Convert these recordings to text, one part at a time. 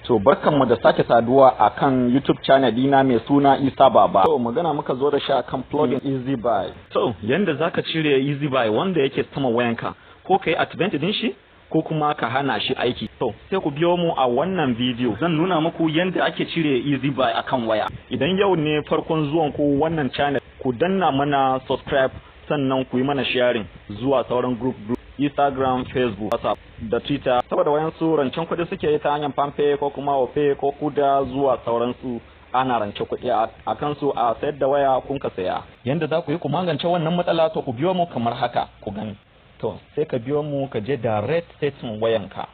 To, barkanmu da sake saduwa a kan YouTube channel dina mai suna Isa Baba. To, magana muka zo da shi akan plugin Easy Buy. To, yanda zaka cire Easy Buy wanda yake sama wayanka, ko kai activate din shi ko kuma ka hana shi aiki. To, sai ku biyo mu a wannan bidiyo. Zan nuna muku yanda ake cire Easy Buy akan waya. Idan yau ne farkon zuwan ku wannan channel, ku danna mana subscribe, sannan ku yi mana sharing zuwa sauran group group, Instagram, Facebook, WhatsApp da Twitter, saboda wayansu rancen kuɗi suke yi ta hanyar PalmPay ko kuma Opay ko Kuda zuwa sauransu. Ana rance kuɗi a kansu a sayar da waya kun ka saya. Yanda za ku yi ku magance wannan matsala, to ku biyo mu kamar haka ku gani. To, sai ka biyo mu ka je direct setting wayanka.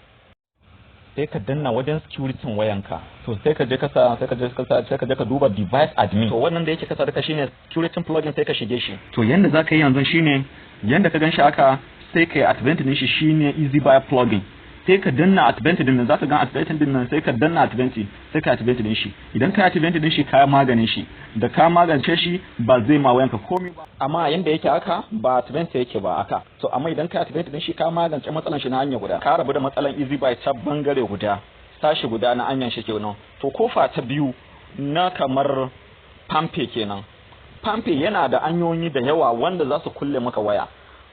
Sai ka danna wajen security wayanka. To, sai ka je kasa, sai ka je kasa, sai ka je ka duba device admin. To, wannan da yake kasa duka shine security plugin, sai ka shige shi. To, yanda za ka yi yanzu shine yanda ka gan shi aka, sai ka yi activate din shi, shine Easy Buy plugin. Sai ka danna activate din nan, zaka ga activate din nan, sai ka danna activate, sai ka activate din shi. Idan ka activate din shi, ka maganin shi. Da ka magance shi, ba zai ma wayanka komai ba. Amma yanda yake haka, ba activate yake ba haka. To, amma idan ka activate din shi, ka magance matsalan shi na hanya guda. Ka rabu da matsalan Easy Buy ta bangare guda, sashi guda na anyan shi kenan. To, kofa ta biyu na kamar PalmPay kenan. PalmPay yana da hanyoyi da yawa wanda za su kulle maka waya,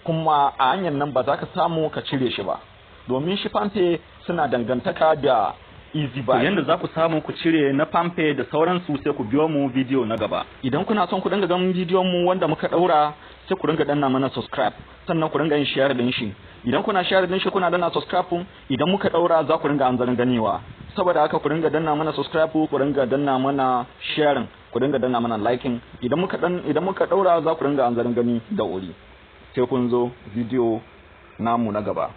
kuma a hanyar nan ba za ka samu ka cire shi ba, domin shi PalmPay suna dangantaka da Easy Buy. Yanda za ku samu ku cire na PalmPay da sauransu, sai ku biyo mu bidiyo na gaba. Idan kuna son ku dinga ganin bidiyon mu wanda muka daura, sai ku dinga danna mana subscribe, sannan ku dinga yin share din shi. Idan kuna share din shi, kuna danna subscribe, idan muka daura za ku dinga anzarin ganewa. Saboda haka ku dinga danna mana subscribe, ku dinga danna mana sharing, ku dinga danna mana liking. Idan muka daura, za ku dinga anzarin gani da wuri. Sai kun zo bidiyo namu na gaba.